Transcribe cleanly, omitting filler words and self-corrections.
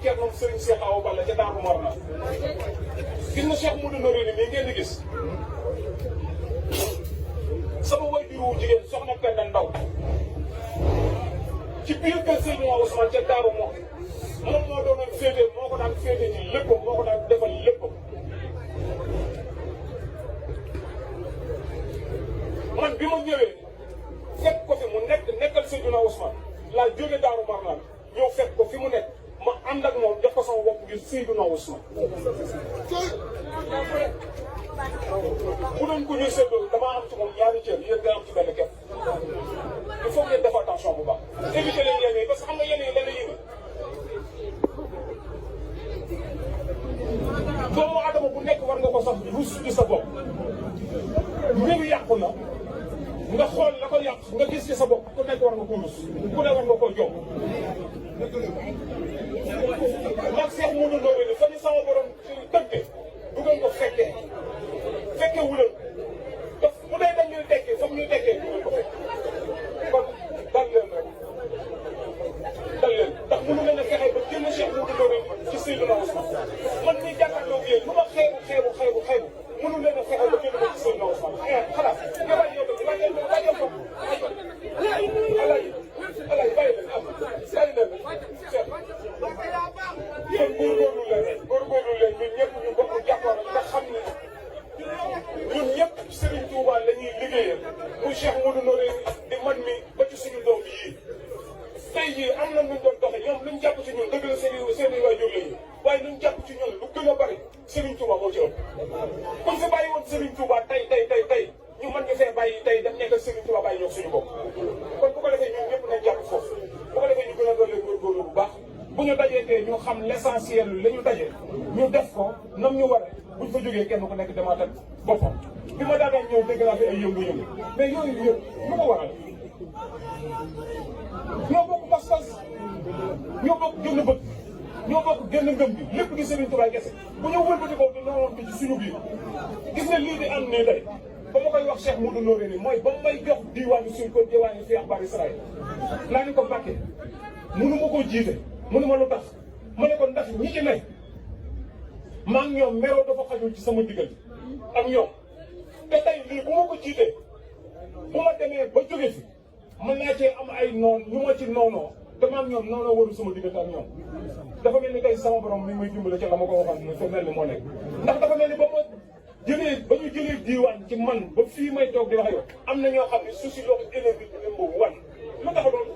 Thierno Serigne Cheikh Awa Balla ca Daaru Marnaan gis na Cheikh Modou Noreyni mii ngeen di gis sama waajur wu jigéen soxna Penda Ndaw ci biir kër Seydina Ousmane ca Daaru moom moo doonoon féete moo ko daan féete ci léppam moo ko daan defal léppam man bi ma ñëwee fekk ko fi mu nekkal Seydina Ousmane laa jóge Daaru Marnaan ñëw fekk ko fi mu nekk ma ànd ak moom jox ko sama bopp ngir Seydina Ousmane bu doon ko ñuy séddoo damaa am ci moom ñaari cër yéen nga am ci benn képp il faut ngeen def attention bu baax éviter leen yenn yi parce que xam nga yenn yi lenn yi doomu adama bu nekk war nga ko sax rus ci sa bopp mbir yàqu na nga xool la ko yàq nga gis ci sa bopp ku nekk war nga ko rus ku ne war nga koo jóg mag Cheikh Modou Noreyni fa ñu sama borom tënke du ngeen ko fekkee wuleen daf bu dee dañ ñuy tekkee fa ñuy tekkee du ngeen ko fekk kon dal leen rek dal leen ndax mënu leen a fexe ba génn Cheikh Modou Noreyni ci Seydina Ousmane man mii jàkkaarloo yéen lu ma xeebu mënu leen a fexe ba génn ko ci Seydina Ousmane xalaat nga bàyyi yow tamit bàyyi ko alaay bàyyi leen am bàyyi leen yéen góorgóorlu leen ñun ñëpp ñu bokk jàppoon nga xam ne ñun ñëpp Serigne Touba la ñuy liggéeyal muy Cheikh Modou Noreyni di man mi ba ci suñu doom yii tey jii am na luñ doon doxe ñoom luñ jàpp ci ñun dëgg la seen waajur lañu waaye luñ jàpp ci ñun lu gën a bari Serigne Touba moo ci ëpp kon fi bàyyi woon Serigne Touba tey ñu mën ñu fee bàyyi tey dem nekk Serigne Touba bàyyi ñoo suñu bopp kon bu ko defee ñun ñëpp nañ jàpp foofu bu ko defee ñu gën a doole góorgóorlu bu baax bu ñu dajee tey ñu xam l'essentiel la ñu daje ñu def ko nam ñu waree buñ fa jógee kenn ku nekk demaatal boppam bi ma daan ñëw dégg naa fi ay yëngu-yëngu mais yooyu yëpp lu ko waral ñoo bokk pas-pas ñoo bokk gën a bëgg ñoo bokk gën a ngëm bi lépp di Serigne Touba kese bu ñu wëlbati ko di noonu ci suñu biir gis nga lii di am nii tey ba ma koy wax Cheikh Modou Noreyni mooy ba may jox diwaanu suñ ko diwaanu fi axbaar Israël laa ni ko Mbàkke mënu ma koo jiite mënu ma lu tax ma ne ko ndax ñi ci ne maa ngi ñoom meroo dafa xajul ci sama diggante ak ñoom te tey lii bu ma ko jiitee bu ma demee ba jóge fi mën naa cee am ay noon ñu ma ci noonoo te maa ngi ñoom noonoo warul sama diggante ak ñoom dafa mel ni tey sama borom mi may dimbale ca la ma ko waxoon ne fa mel ni moo nekk ndax dafa mel ni ba ñu jëlee diiwaan ci man ba fii may toog di wax yow am na ñoo xam ne su si loxo énergie bi leen boobu wan lu tax loolu